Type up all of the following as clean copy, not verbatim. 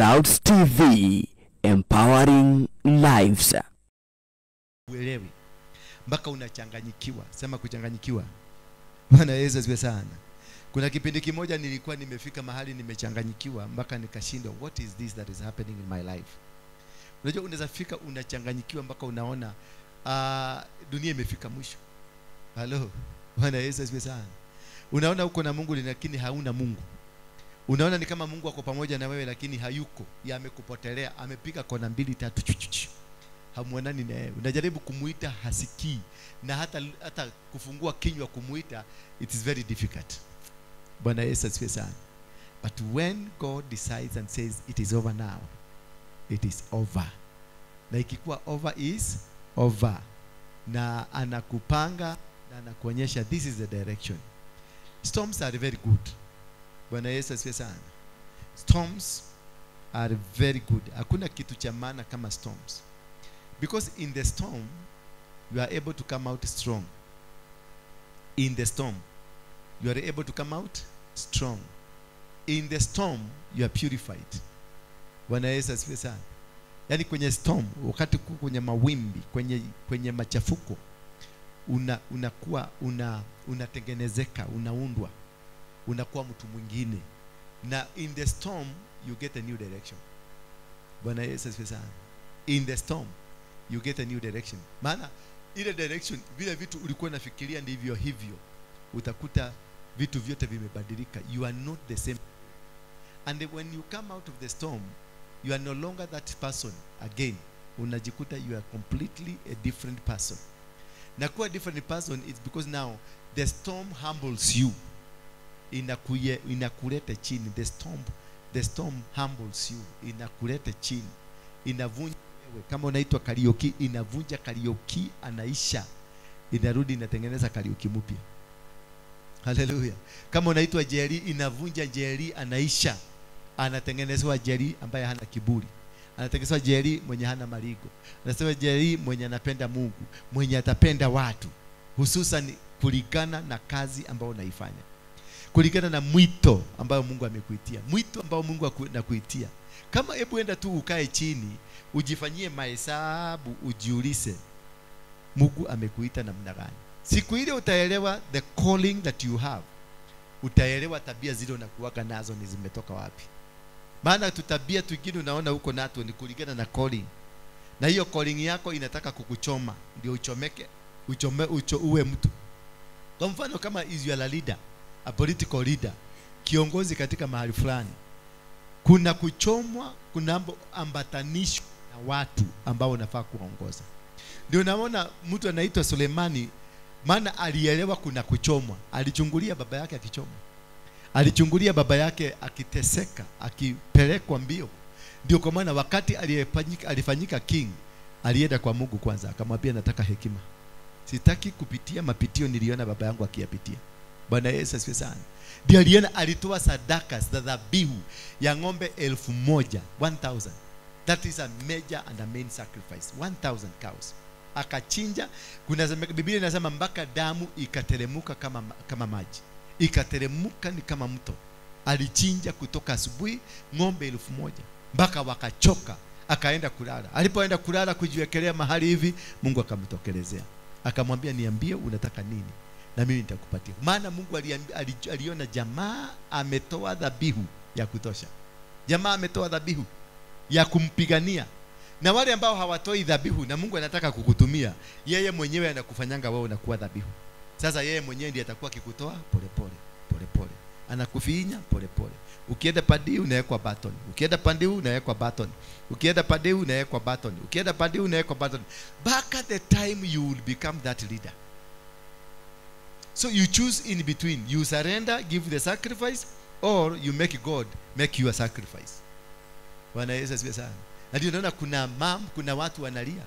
Clouds TV, empowering lives. Uelewi mpaka unachanganyikiwa. Sema kuchanganyikiwa. Bwana Yesu asifiwe sana. Kuna kipindi kimoja nilikuwa nimefika mahali nimechanganyikiwa mpaka nikashindwa, what is this that is happening in my life? Unajua unaweza fika unachanganyikiwa mpaka unaona dunia imefika mwisho. Halo, Bwana Yesu asifiwe sana. Unaona uko na Mungu lakini hauna Mungu. Unaona ni kama Mungu ako pamoja na wewe lakini hayuko. Yeye amekupotelea, amepiga kona mbili tatu chuchuchu. Hamuonani na yeye. Unajaribu kumuita hasikii, na hata kufungua kinywa kumuita it is very difficult. Bwana Yesu asifiwe sana. But when God decides and says it is over now, it is over. Na ikikuwa over is over. Na anakupanga na anakuonyesha this is the direction. Storms are very good. Bwana Yesu asifiwe sana. Storms are very good. Hakuna kitu cha maana kama storms. Because in the storm, you are able to come out strong. In the storm, you are able to come out strong. In the storm, you are purified. Bwana Yesu asifiwe sana. Yaani kwenye storm, wakati kwenye mawimbi, kwenye machafuko, unakuwa unatengenezeka, unaundwa. Unakuwa mtu mwingine. Na in the storm, you get a new direction. Bwana Yesu asifiwe sana. In the storm, you get a new direction. Maana ile direction, vile vitu ulikuwa unafikiria ndivyo hivyo, utakuta vitu vyote vimebadilika. You are not the same. And when you come out of the storm, you are no longer that person again. Unajikuta you are completely a different person. Na kuwa different person is because now the storm humbles you. Inakuleta chini. The storm humbles you. Inakuleta chini. Inavunja wewe. Kama unaitwa Kariuki, inavunja Kariuki, anaisha. Inarudi inatengeneza Kariuki mpya. Hallelujah. Kama unaitwa Jerry, inavunja Jerry, anaisha. Anatengenezwa Jerry ambaye hana kiburi. Anatengenezwa Jerry mwenye hana marigo. Anatengenezwa Jerry mwenye anapenda Mungu, mwenye atapenda watu, hususan kulingana na kazi ambayo unaifanya. Kulingana na mwito ambayo Mungu amekuitia. Mwito ambao Mungu anakuitia. Kama hebu enda tu ukae chini, ujifanyie mahesabu, ujiulize Mungu amekuita namna gani. Siku ile utaelewa the calling that you have. Utaelewa tabia zile unakuwaga nazo ni zimetoka wapi. Maana tutabia twingine unaona huko nato ni kulingana na calling. Na hiyo calling yako inataka kukuchoma, ndio uchomeke, uwe mtu. Kwa mfano kama is you are a leader, a political leader, kiongozi katika mahali fulani, kuna kuchomwa, kuna ambatanishwa na watu ambao unafaa kuongoza. Ndio naona mtu anaitwa Sulemani, maana alielewa kuna kuchomwa. Alichungulia baba yake akichomwa. Alichungulia baba yake akiteseka, akipelekwa mbio. Ndio kwa maana wakati alifanyika king, alienda kwa Mungu kwanza, akamwambia nataka hekima. Sitaki kupitia mapitio niliona baba yangu akiyapitia. Bwana Yesu asifiwe sana. Ndio alienda alitoa sadaka za dhabihu ya ng'ombe 1000, 1000. That is a major and a main sacrifice. 1000 cows. Akachinja. Kuna Biblia inasema mpaka damu ikateremuka kama maji. Ikateremuka ni kama mto. Alichinja kutoka asubuhi ng'ombe 1000 mpaka wakachoka. Akaenda kulala. Alipoenda kulala kujiwekelea mahali hivi, Mungu akamtokelezea. Akamwambia niambie unataka nini na mimi nitakupatia. Maana Mungu aliona jamaa ametoa dhabihu ya kutosha. Jamaa ametoa dhabihu ya kumpigania. Na wale ambao hawatoi dhabihu na Mungu anataka kukutumia, yeye mwenyewe anakufanyanga wewe unakuwa dhabihu. Sasa yeye mwenyewe ndiye atakuwa akikutoa pole pole, pole pole. Anakufinya pole pole. Ukienda pande unawekwa button. Ukienda pande unawekwa button. Ukienda pande unawekwa button. Ukienda pande unawekwa button. Back at the time you will become that leader. So you choose in between. You surrender, give the sacrifice, or you make God make you a sacrifice. Bwana Yesu asifiwe sana. Na ndio unaona kuna watu wanalia.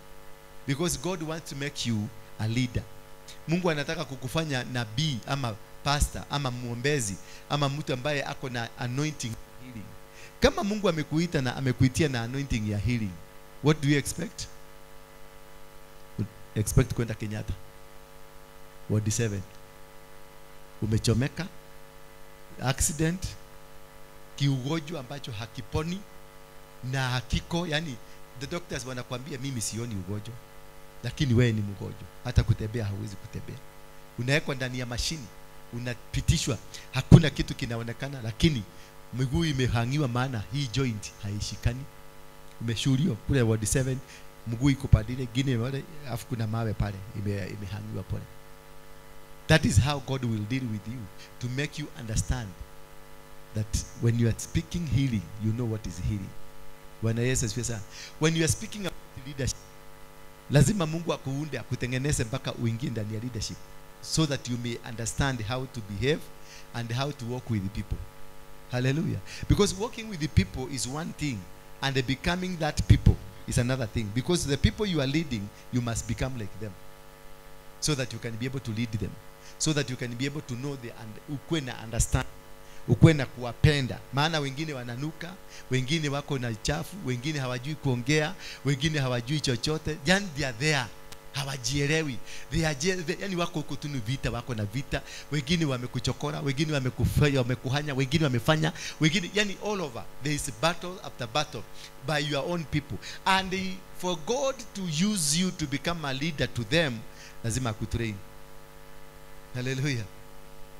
Because God wants to make you a leader. Mungu anataka kukufanya nabii ama pastor ama muombezi ama mtu ambaye ako na anointing healing. Kama Mungu amekuita na amekuitia na anointing ya healing, what do you expect? Expect kwenda Kenyatta Ward 7. Umechomeka, accident, kiugonjwa ambacho hakiponi, na hakiko, yani the doctors wanakuambia mimi sioni ugonjwa, lakini wewe ni mgonjwa, hata kutembea hauwezi kutembea. Unawekwa ndani ya mashini, unapitishwa, hakuna kitu kinaonekana, lakini miguu imehangiwa, maana hii joint haishikani. Umeshuhudiwa kule ward 7, mguu iko padile gine wale, afu kuna mawe pale imehangiwa pale. That is how God will deal with you, to make you understand that when you are speaking healing, you know what is healing. Bwana Yesu asifiwe sana. When you are speaking about leadership, lazima Mungu akuunde, akutengeneze mpaka uingie ndani ya leadership, so that you may understand how to behave and how to work with the people. Hallelujah. Because working with the people is one thing, and becoming that people is another thing. Because the people you are leading, you must become like them, so that you can be able to lead them, so that you can be able to know the and ukwe na understand, ukwe na kuwapenda. Maana wengine wananuka, wengine wako na chafu, wengine hawajui kuongea, wengine hawajui chochote. Yani they are there, hawajielewi. They are, yani wako huko tu ni vita, wako na vita. Wengine wamekuchokora, wengine wamekufanya, wamekuhanya, wengine wamefanya, wengine, yani all over. There is battle after battle by your own people. And for God to use you to become a leader to them, lazima akutrain. Hallelujah.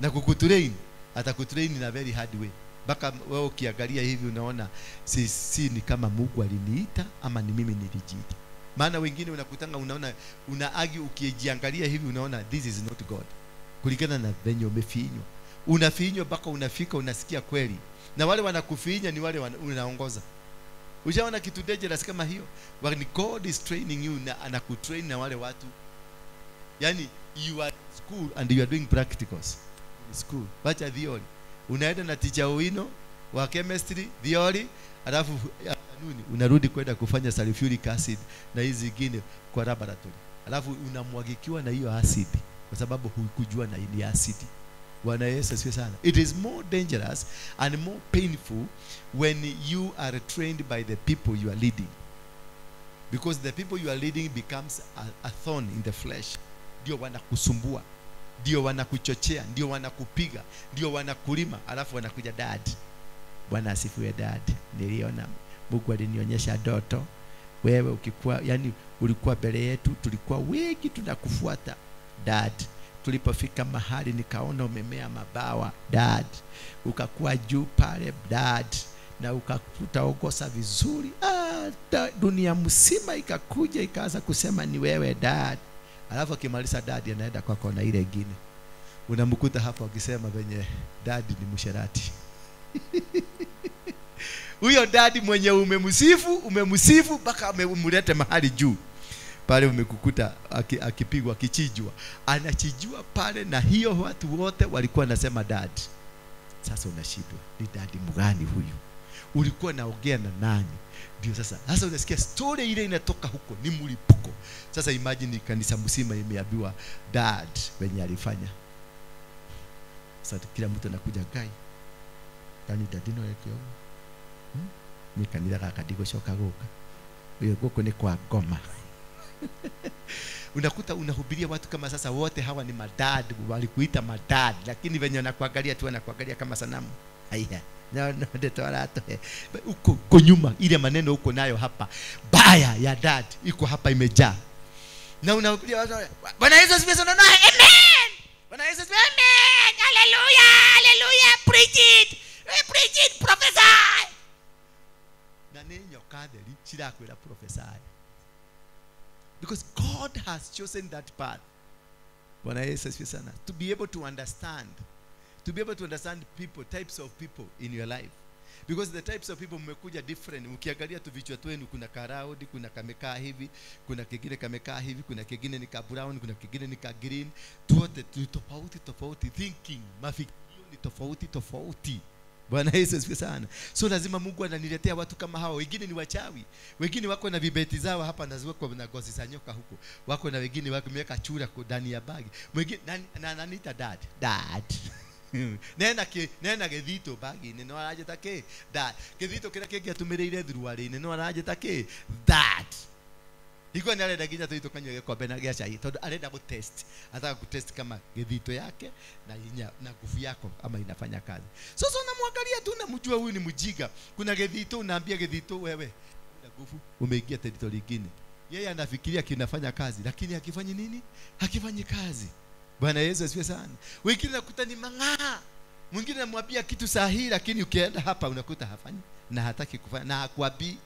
Na kukutrain, atakutrain in a very hard way. Mpaka wewe ukiangalia hivi unaona si ni kama Mungu aliniita ama ni mimi nilijiita. Maana wengine unakutanga, unaona una argue, ukijiangalia hivi unaona this is not God. Kulingana na venye umefinywa. Unafinywa mpaka unafika unasikia kweli. Na wale wanakufinya ni wale unaongoza. Ushaona kitu dangerous kama hiyo? When God is training you, na anakutrain na wale watu. Yani you are in school and you are doing practicals in school. Wacha theory. Unaenda na teacher Owino wa chemistry theory, alafu afternoon unarudi kwenda kufanya sulfuric acid na hizi zingine kwa laboratory. Alafu unamwagikiwa na hiyo acid kwa sababu hukujua na ile acid. Bwana Yesu asifiwe sana. It is more dangerous and more painful when you are trained by the people you are leading. Because the people you are leading becomes a thorn in the flesh. Ndio wanakusumbua, ndio wanakuchochea, ndio wanakupiga, ndio wanakulima, alafu wanakuja dad. Bwana asifiwe dad. Niliona Mungu alinionyesha ndoto. Wewe ukikuwa, yani ulikuwa mbele yetu, tulikuwa wengi tunakufuata dad. Tulipofika mahali nikaona umemea mabawa dad. Ukakuwa juu pale dad, na ukakutaongoza vizuri. Dunia mzima ikakuja ikaanza kusema ni wewe dad. Alafu akimaliza dad anaenda kwa kona ile nyingine. Unamkuta hapo akisema venye dad ni msherati. Huyo dad mwenye umemsifu mpaka umemlete mahali juu. Pale umekukuta akipigwa, akichijwa. Anachijua pale, na hiyo watu wote walikuwa nasema dad. Sasa unashindwa, ni dad mgani huyu? Ulikuwa naongea na nani? Ndio sasa. Sasa unasikia story ile inatoka huko ni mlipuko. Sasa imagine kanisa mzima imeambiwa dad wenye alifanya. Sasa kila mtu anakuja gai. Tani dadino yake yo. Ni kanisa kaka shoka goka. Huyo goko ni kwa goma. Unakuta unahubiria watu kama sasa wote hawa ni madad, walikuita madad, lakini venye wanakuangalia tu wanakuangalia kama sanamu. Haya. No, uko nyuma ile maneno uko nayo hapa. Baya ya dad iko hapa imejaa. Na unahubiria watu, Bwana Yesu asifiwe sana. Amen. Bwana Yesu asifiwe. Amen. Hallelujah. Hallelujah. Preach it. Preach it, prophesy. Na ninyo kadheri chirakwira prophesy. Because God has chosen that path. Bwana Yesu asifiwe sana. To be able to understand. To be able to understand people, types of people in your life. Because the types of people mmekuja different. Ukiangalia tu vichwa twenu, kuna karaudi, kuna kamekaa hivi, kuna kingine kamekaa hivi, kuna kingine ni ka brown, kuna kingine ni ka green. Tuote tu tofauti tofauti, thinking, mafikirio ni tofauti tofauti. Bwana Yesu asifiwe sana. So lazima Mungu ananiletea watu kama hao. Wengine ni wachawi, wengine wako na vibeti zao hapa na ziweko na ngozi za nyoka huko. Wako na wengine wako wameweka chura ndani ya bagi. Mwingine ananiita dad. Dad. Nena gethito bagi neno arajeta ke dad. Gethito kira kingiatumireire thuruari neno arajeta ke dad. Hiko ni arenda nginya tũthiĩ tũkanyue gĩkombe na gĩa cai, tondũ arenda gũtest, anataka kutest kama gĩthito yake na hinya na nguvu yako ama inafanya kazi. Sasa unamwangalia tu unamjua huyu ni mjinga. Kuna gĩthito unaambia gĩthito, wewe una nguvu, umeingia territory nyingine. Yeye anafikiria kinafanya kazi, lakini hakifanyi nini? Hakifanyi kazi. Bwana Yesu asifiwe sana. Wengine nakuta ni mang'aa. Mwingine namwambia kitu sahihi, lakini ukienda hapa unakuta hafanyi na hataki kufanya na hakuabii.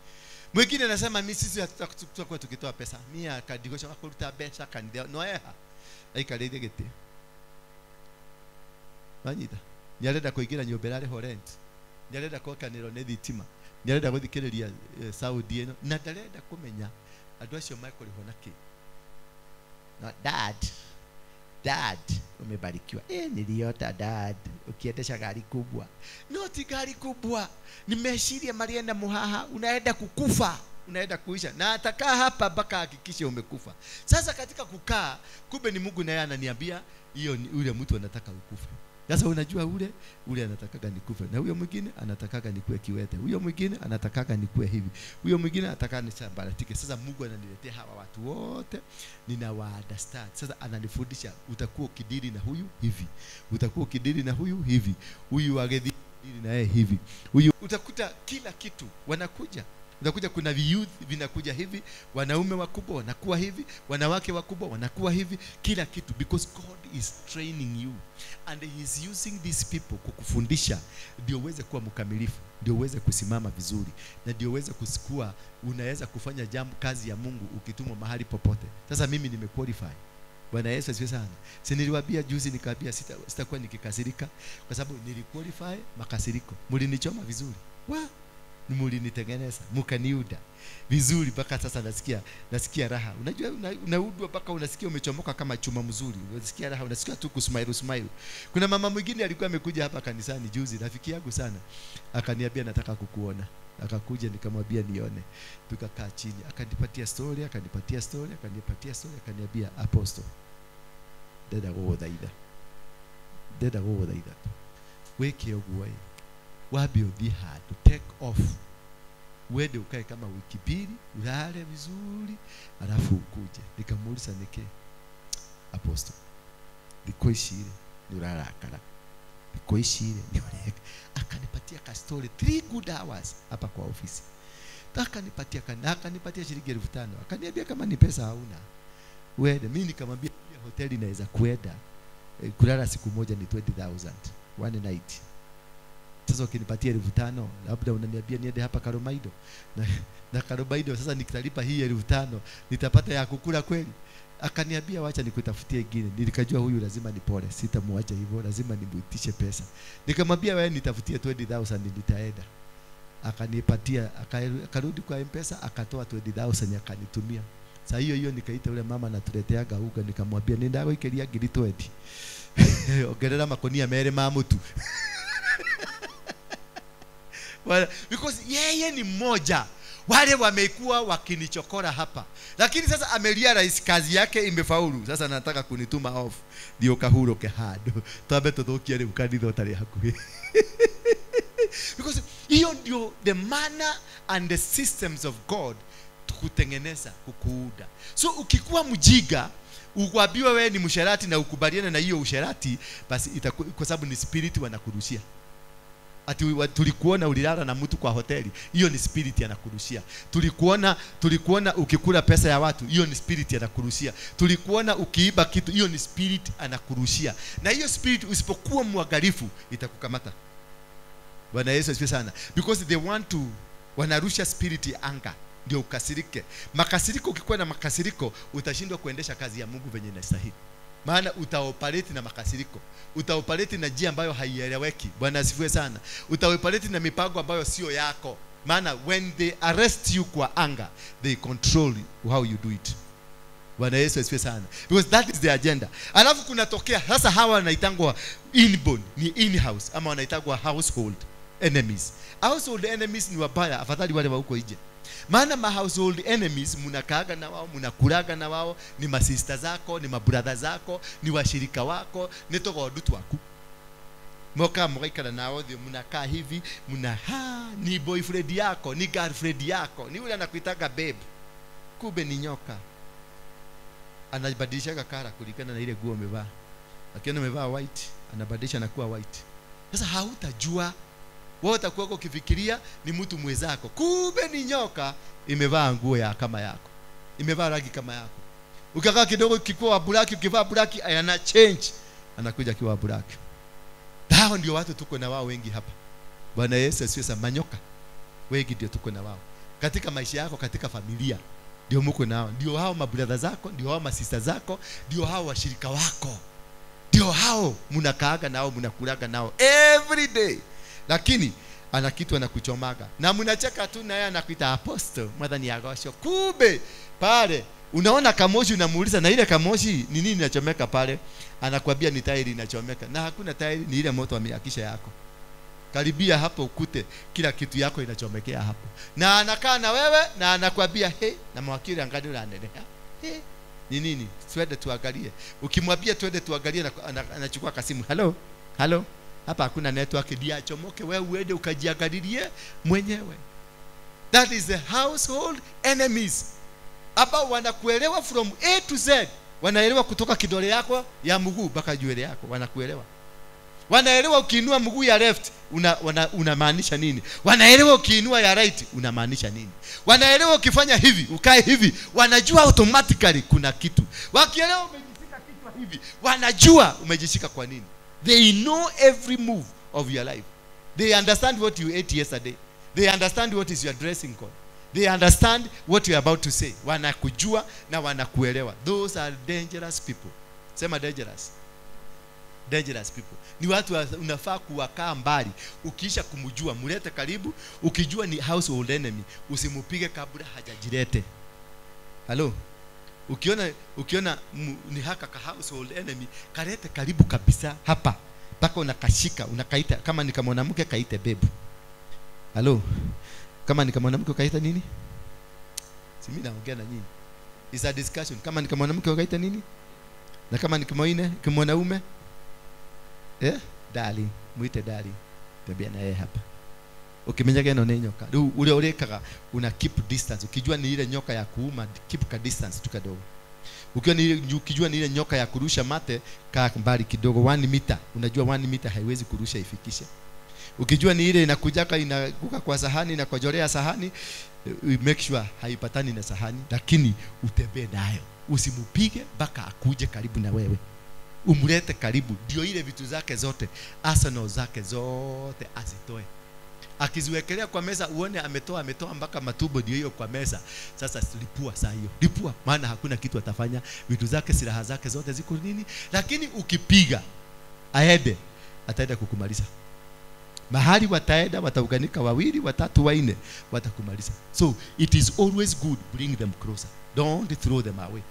Mwingine anasema mimi sisi hatutakuwa tukitoa pesa. Mimi akadigosha kuruta pesa kanitha no eha. Aikarire giti. Wanyita. Nyarenda kuingira nyumba ĩrarĩhwo rent. Nyarenda gwakanĩrwo nĩ thitima. Nyarenda gũthikĩrĩria Saudi ĩno na ndarenda kũmenya andũ acio mekũrĩhwo na kĩ. No dad. Dad, umebarikiwa. Niliota dad ukiendesha gari kubwa. No, ti gari kubwa. Ni meciria marienda muhaha, unaenda kukufa, unaenda kuisha. Na atakaa hapa mpaka hakikishe umekufa. Sasa katika kukaa, kumbe ni Mungu naye ananiambia hiyo ni ule mtu anataka ukufe. Sasa unajua ule anatakaga nikufe, na huyo mwingine anatakaga nikuwe kiwete, huyo mwingine anatakaga nikuwe hivi, huyo mwingine anataka nisambaratike. Sasa Mungu ananiletea hawa watu wote, ninawa understand. Sasa ananifundisha utakuwa ukidili na huyu hivi, utakuwa ukidili na huyu hivi, huyu agedili na yeye hivi, huyu utakuta kila kitu wanakuja. Unakuja kuna youth vinakuja hivi, wanaume wakubwa wanakuwa hivi, wanawake wakubwa wanakuwa hivi, kila kitu, because God is training you and he is using these people kukufundisha ndio uweze kuwa mkamilifu, ndio uweze kusimama vizuri, na ndio uweze kusikua unaweza kufanya jambo kazi ya Mungu ukitumwa mahali popote. Sasa mimi nimequalify. Bwana Yesu asifiwe sana. Si niliwaambia juzi nikaambia sitakuwa nikikasirika kwa sababu niliqualify makasiriko. Mlinichoma vizuri. Wa mulinitengeneza, mkaniuda vizuri mpaka sasa nasikia raha. Unajua unaudwa mpaka unasikia umechomoka kama chuma mzuri. Unasikia raha, unasikia tu kusmile smile. Kuna mama mwingine alikuwa amekuja hapa kanisani juzi, rafiki yangu sana. Akaniambia nataka kukuona. Akakuja nikamwambia nione. Tukakaa chini, akanipatia story, akanipatia story, akanipatia story, akaniambia apostle, dada guguthaitha. Dada guguthaitha. Weke uguo. Wabi uthi handu, take off. Uende ukae kama wiki mbili, ulale vizuri, alafu ukuje. Nikamuuliza niki, apostle, thikũ ici rĩ nĩ ũrarakara, thikũ ici rĩ nĩ ũreka. Akanipatia ka story 3 good hours hapa kwa ofisi. Akanipatia kana, akanipatia shilingi 5,000. Akaniambia kama ni pesa hauna uende. Mimi nikamwambia hoteli naweza kuenda kulala siku moja ni 20,000 one night. Sasa ukinipatia 5,000 labda unaniambia niende hapa Karomaido. Na Karomaido sasa nikitalipa hii 5,000 nitapata ya kukula kweli? Akaniambia wacha nikutafutie ingine. Nilikajua huyu lazima nipole, sitamwacha hivyo, lazima nimuitishe pesa. Nikamwambia wewe nitafutie 20,000 nitaenda. Akanipatia, akarudi kwa M-Pesa akatoa 20,000 akanitumia. Sasa hiyo hiyo nikaita yule mama anatuleteaga uga, nikamwambia nenda gwikeria 20,000. Ongerera makonia mere ma mutu. Well, because yeye ni mmoja wale wamekuwa wakinichokora hapa, lakini sasa amerealize kazi yake imefaulu. Sasa anataka kunituma off ndio kahuruke handu twambe tuthukie riu kanitha utari hakuhi. Because hiyo ndio the manner and the systems of God kutengeneza, kukuuda. So ukikuwa mjiga ukwambiwa wewe ni msherati na ukubaliane na hiyo usherati, basi kwa sababu ni spirit wanakurushia. Ati tulikuona ulilala na mtu kwa hoteli, hiyo ni spirit anakurushia. Tulikuona ukikula pesa ya watu, hiyo ni spirit anakurushia. Tulikuona ukiiba kitu, hiyo ni spirit anakurushia. Na hiyo spirit usipokuwa mwangalifu itakukamata. Bwana Yesu asifiwe sana. Because they want to, wanarusha spirit ya anger ndio ukasirike. Makasiriko, ukikuwa na makasiriko utashindwa kuendesha kazi ya Mungu venye inastahili. Maana utaoperate na makasiriko, utaoperate na njia ambayo haieleweki. Bwana asifiwe sana. Utaoperate na mipango ambayo sio yako. Maana when they arrest you kwa anger, they control how you do it. Bwana Yesu asifiwe sana. Because that is the agenda. Alafu kunatokea sasa hawa wanaitangwa inborn, ni in-house ama wanaitangwa household enemies. Household enemies ni wabaya, afadhali wale wa huko nje. Maana ma household enemies munakaaga na wao, munakulaga na wao, ni masista zako, ni mabrother zako, ni washirika wako, ni togondu twaku. Moka mgaikara nao thio munakaa hivi, muna ha, ni boyfriend yako, ni girlfriend yako, ni yule anakuitaga babe. Kumbe ni nyoka. Anabadilisha kara kulingana na ile nguo umevaa. Akiona umevaa white, anabadilisha na kuwa white. Sasa hautajua. Wewe utakuwa ukifikiria ni mtu mwenzako. Kumbe ni nyoka imevaa nguo ya kama yako. Imevaa rangi kama yako. Ukikaa kidogo ukikuwa black, ukivaa black ana change. Anakuja akiwa black. Hao ndio watu tuko na wao wengi hapa. Bwana Yesu asifiwe. Manyoka wengi ndio tuko na wao. Katika maisha yako, katika familia ndio mko nao. Ndio hao mabrother zako, ndio hao masista zako, ndio hao washirika wako. Ndio hao mnakaaga nao, mnakulaga nao every day. Lakini ana kitu anakuchomaga. Na mnacheka tu na yeye anakuita apostle, mwadhani agosho. Kumbe pale unaona kamoshi, unamuuliza na ile kamoshi ni nini inachomeka pale? Anakuambia ni tairi inachomeka. Na hakuna tairi, ni ile moto ameakisha yako. Karibia hapo ukute kila kitu yako inachomekea hapo. Na anakaa na wewe na anakuambia hey, na mwakili angalia anaendelea. Hey, ni nini? Twende tuangalie. Ukimwambia twende tuangalie, anachukua kasimu. Hello? Hello? Hapa hakuna network, dia achomoke, wewe uende ukajiangalilie mwenyewe. That is the household enemies. Hapa wanakuelewa from A to Z. Wanaelewa kutoka kidole yako ya mguu mpaka nywele yako, wanakuelewa. Wanaelewa ukiinua mguu ya left unamaanisha nini. Wanaelewa ukiinua ya right unamaanisha nini. Wanaelewa ukifanya hivi, ukae hivi, wanajua automatically kuna kitu. Wakielewa umejishika kichwa hivi, wanajua umejishika kwa nini. They know every move of your life. They understand what you ate yesterday. They understand what is your dressing code. They understand what you are about to say. Wanakujua na wanakuelewa. Those are dangerous people. Sema dangerous. Dangerous people. Ni watu unafaa kuwakaa mbali. Ukiisha kumjua, mlete karibu. Ukijua ni household enemy, usimupige kabla hajajilete. Hello? Ukiona ni haka ka household enemy, kalete karibu kabisa hapa. Paka unakashika, unakaita. Kama ni kama mwanamke kaite babe. Hello? Kama ni kama mwanamke kaita nini? Si mimi naongea na nyinyi. It's a discussion. Kama ni kama mwanamke kaita nini? Na kama ni kama mwanaume? Darling, muite darling. Tembea na yeye hapa. Ukimenya eno ni nyoka. Ule ulekaga una keep distance. Ukijua ni ile nyoka ya kuuma, keep ka distance tu kidogo. Ukijua ni ile nyoka ya kurusha mate, kaa mbali kidogo 1 meter. Unajua 1 meter haiwezi kurusha ifikishe. Ukijua ni ile inakujaka inakuka kwa sahani na kojolea sahani, make sure haipatani na sahani, lakini utembee nayo. Usimupige mpaka akuje karibu na wewe. Umlete karibu, ndio ile vitu zake zote, arsenal zake zote azitoe. Akiziwekelea kwa meza uone ametoa mpaka matumbo ndio hiyo kwa meza. Sasa lipua saa hiyo. Lipua, maana hakuna kitu atafanya, vitu zake, silaha zake zote ziko nini? Lakini ukipiga aende, ataenda kukumaliza. Mahali wataenda watauganika wawili, watatu, wanne, watakumaliza. So it is always good, bring them closer. Don't throw them away.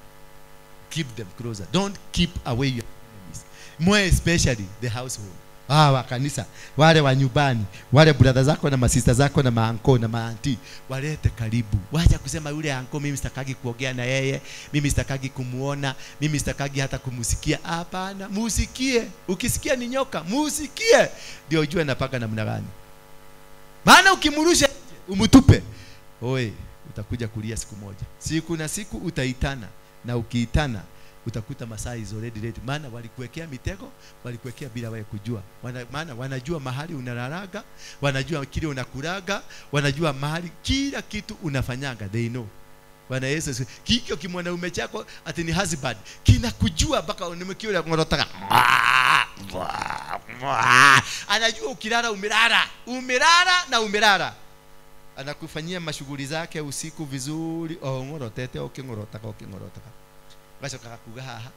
Keep them closer. Don't keep away your enemies. More especially the household. Wa kanisa, wale wa nyumbani, wale brother zako na masista zako na maanko na maanti, walete karibu. Wacha kusema yule anko mimi sitakagi kuongea na yeye, mimi sitakagi kumuona, mimi sitakagi hata kumusikia. Hapana, musikie. Ukisikia ni nyoka, musikie. Ndio ujue napaka namna gani. Maana ukimrusha umutupe, oi, utakuja kulia siku moja. Siku na siku utaitana, na ukiitana utakuta masaa is already late. Maana walikuwekea mitego, walikuwekea bila wewe kujua. Maana wanajua mahali unalalaga, wanajua kile unakulaga, wanajua mahali kila kitu unafanyaga, they know. Bwana Yesu, kikyo kimwanaume chako ati ni husband, kinakujua mpaka unamekiona ngorotaka. Anajua ukilala umelala, umelala na umelala. Anakufanyia mashughuli zake usiku vizuri, ngorotete okingorotaka okingorotaka. Gacoka kuga haha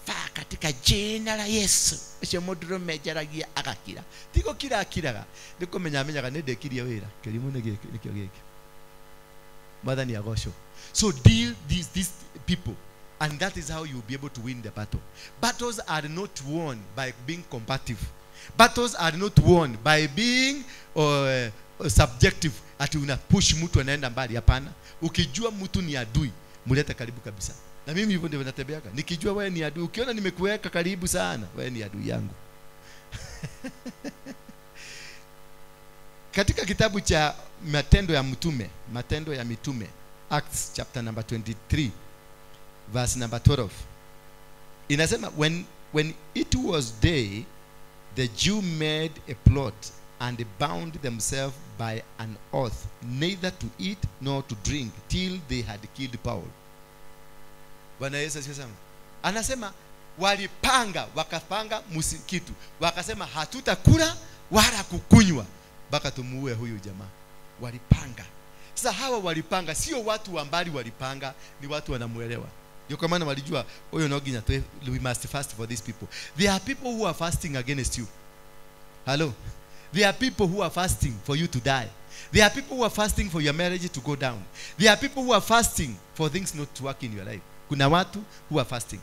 fa katika jina la Yesu ucio mundurume njaragia agakira tigo kira akiraga nikumenya amenyaga ni ndikirie wira kirimu ni nikio giki Mwathani agocwo. So deal these people, and that is how you will be able to win the battle. Battles are not won by being combative. Battles are not won by being subjective, ati una push mtu anaenda mbali. Hapana, ukijua mtu ni adui, mulete karibu kabisa. Na mimi hivyo ndivyo natembeaga. Nikijua wewe ni adui, ukiona nimekuweka karibu sana, wewe ni adui yangu. Katika kitabu cha Matendo ya Mitume, Matendo ya Mitume Acts chapter number 23 verse number 12. Inasema when it was day, the Jew made a plot and bound themselves by an oath neither to eat nor to drink till they had killed Paul. Bwana Yesu asifiwe sana. Anasema walipanga, wakapanga kitu, wakasema hatutakula wala kukunywa mpaka tumuue huyu jamaa. Walipanga. Sasa hawa walipanga sio watu wa mbali, walipanga ni watu wanamuelewa. Ndio kwa maana walijua huyo no ginya, we must fast for these people. There are people who are fasting against you. Hello. There are people who are fasting for you to die. There are people who are fasting for your marriage to go down. There are people who are fasting for things not to work in your life. Kuna watu who are fasting.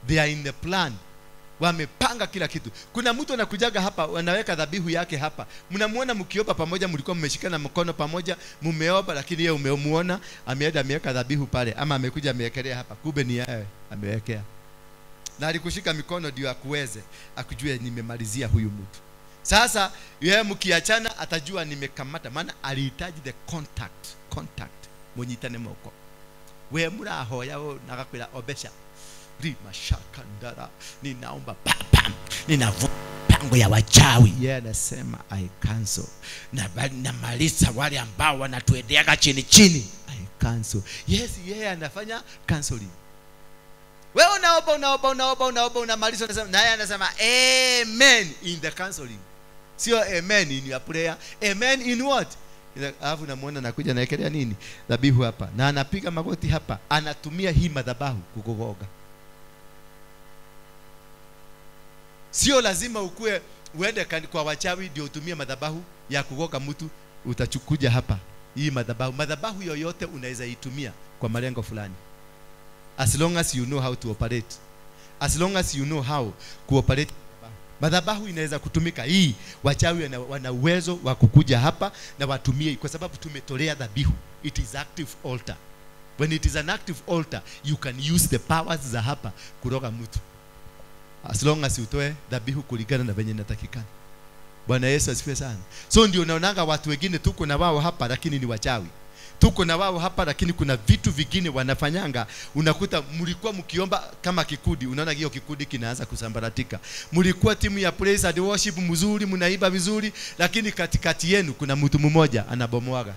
They are in the plan. Wamepanga kila kitu. Kuna mtu anakujaga hapa, anaweka dhabihu yake hapa. Mnamuona mkiomba pamoja, mlikuwa mmeshikana mkono pamoja, mumeomba, lakini yeye umemuona ameenda ameweka dhabihu pale, ama amekuja amewekelea hapa. Kumbe ni yeye amewekea. Na alikushika mikono ndio akuweze, akujue nimemalizia huyu mtu. Sasa yeye mkiachana atajua nimekamata, maana alihitaji the contact, contact. Munyitane moko. We murahoya nagakwira obesha. Mashaka ndara, ninaomba pam, ninavuta mipango ya wachawi. Yeye anasema I cancel. Na namaliza wale ambao wanatuendeaga chini chini. I cancel. Yes, yeye anafanya canceling. Wewe unaomba unaomba unaomba unaomba unamaliza, unasema, na yeye anasema amen in the canceling. Sio amen in your prayer, amen in what? Alafu namuona anakuja naekelea nini? Dhabihu hapa. Na anapiga magoti hapa. Anatumia hii madhabahu kukugoga. Sio lazima ukue uende kwa wachawi ndio utumie madhabahu ya kugoga mtu. Utachukuja hapa hii madhabahu. Madhabahu yoyote unaweza itumia kwa malengo fulani. As long as you know how to operate. As long as you know how to operate. Madhabahu inaweza kutumika hii. Wachawi wana uwezo wa kukuja hapa na watumie, kwa sababu tumetolea dhabihu. It is active altar. When it is an active altar, you can use the powers za hapa kuroga mtu. As long as utoe dhabihu kulingana na venye inatakikana. Bwana Yesu asifiwe sana. So ndio unaonanga watu wengine tuko na wao hapa lakini ni wachawi. Tuko na wao hapa lakini kuna vitu vingine wanafanyanga. Unakuta mlikuwa mkiomba kama kikundi, unaona hiyo kikundi kinaanza kusambaratika. Mlikuwa timu ya praise and worship mzuri, mnaimba vizuri, lakini katikati yenu kuna mtu mmoja anabomoaga.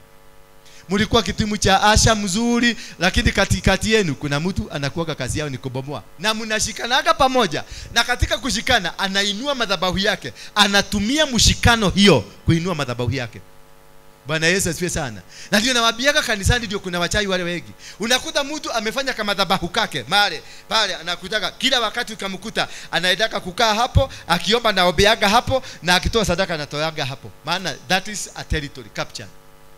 Mlikuwa kitimu cha asha mzuri, lakini katikati yenu kuna mtu anakuwa kazi yao ni kubomoa. Na mnashikanaga pamoja. Na katika kushikana anainua madhabahu yake, anatumia mshikano hiyo kuinua madhabahu yake. Bwana Yesu asifiwe sana. Na ndio nawaambiaga kanisani ndio kuna wachawi wale wengi. Unakuta mtu amefanya kama madhabahu kake, male pale anakutaka kila wakati ukamkuta anaendaka kukaa hapo, akiomba naombeaga hapo, na akitoa sadaka anatoaga hapo. Maana that is a territory capture.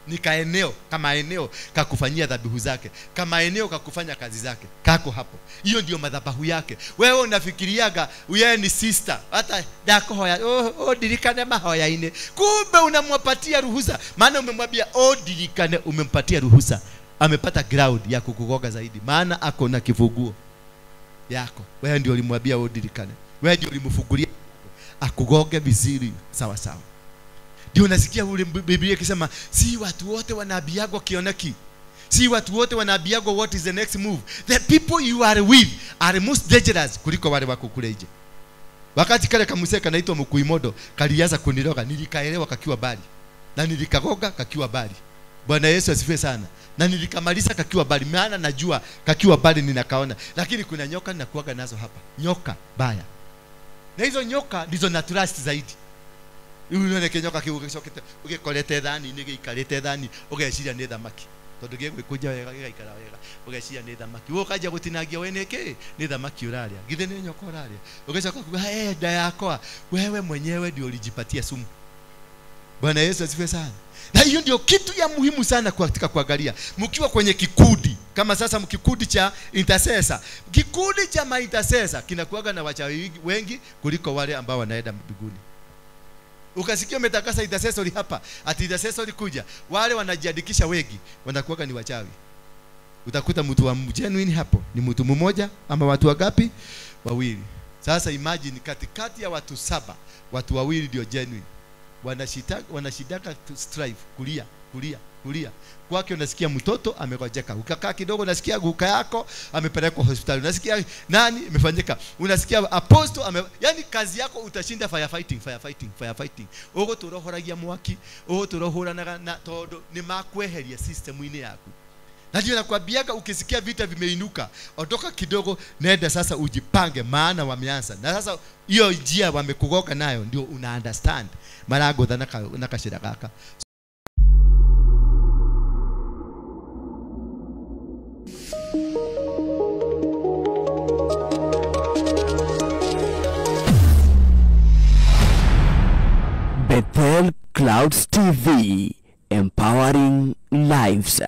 Ni kaeneo, kama eneo kakufanyia dhabihu zake, kama eneo kakufanya kazi zake, kako hapo. Hiyo ndio madhabahu yake. Wewe unafikiriaga yeye ni sister, hata dakohoya, oh dirikane mahoya ine. Kumbe unamwapatia ruhusa, maana umemwambia oh dirikane, umempatia ruhusa. Amepata ground ya kukugoga zaidi, maana ako na kifunguo yako. Wewe ndio ulimwambia oh dirikane. Wewe ndio ulimfungulia akugoge vizuri sawa sawa. Ndio unasikia ule Biblia ikisema si watu wote wanaambiagwa kioneki. Si watu wote wanaambiagwa what is the next move. The people you are with are most dangerous kuliko wale wako kule nje. Wakati kale kamuse kanaitwa Mkuimodo kalianza kuniroga, nilikaelewa kakiwa bali. Na nilikagoga kakiwa bali. Bwana Yesu asifiwe sana. Na nilikamaliza kakiwa bali, maana najua kakiwa bali ninakaona. Lakini kuna nyoka ninakuaga nazo hapa. Nyoka baya. Na hizo nyoka ndizo na trust zaidi. Unaona kinyoka kiugicokete ugikorete thani ni giikarite thani ugeciria ni thamaki tondu gigwikuja wega gigaikara wega ugeciria ni thamaki wewe ukaja gutinagia we niki ni thamaki uraria githe ni nyoka uraria ugicoka kuga nda yakwa wewe mwenyewe ndio ulijipatia sumu. Bwana Yesu asifiwe sana. Na hiyo ndio kitu ya muhimu sana katika kuangalia mkiwa kwenye kikundi kama sasa mkikundi cha intercessor. Kikundi cha ma intercessor kinakuaga na wachawi wengi kuliko wale ambao wanaenda mbinguni. Ukasikia umetakasa intercessory hapa, ati intercessory kuja, wale wanajiandikisha wengi wanakuwa ni wachawi. Utakuta mtu wa genuine hapo ni mtu mmoja ama watu wangapi? Wawili. Sasa imagine katikati ya watu 7, watu wawili ndio genuine. Wanashidaka to strive, kulia, kulia, Kulia. Kwake unasikia mtoto amegojeka. Ukakaa kidogo unasikia guka yako amepelekwa hospitali. Unasikia nani imefanyika? Unasikia apostle yani kazi yako utashinda firefighting, firefighting, firefighting. Uguturohoragia mwaki, uguturohoranaga na tondu ni makweheria system-inĩ yaku. Na ndio nakwambiaga ukisikia vita vimeinuka, ondoka kidogo, nenda sasa ujipange, maana wameanza. Na sasa hiyo njia wamekugoka nayo ndio una understand. Maragotha na kashira gaka. Bethel Clouds TV, empowering lives.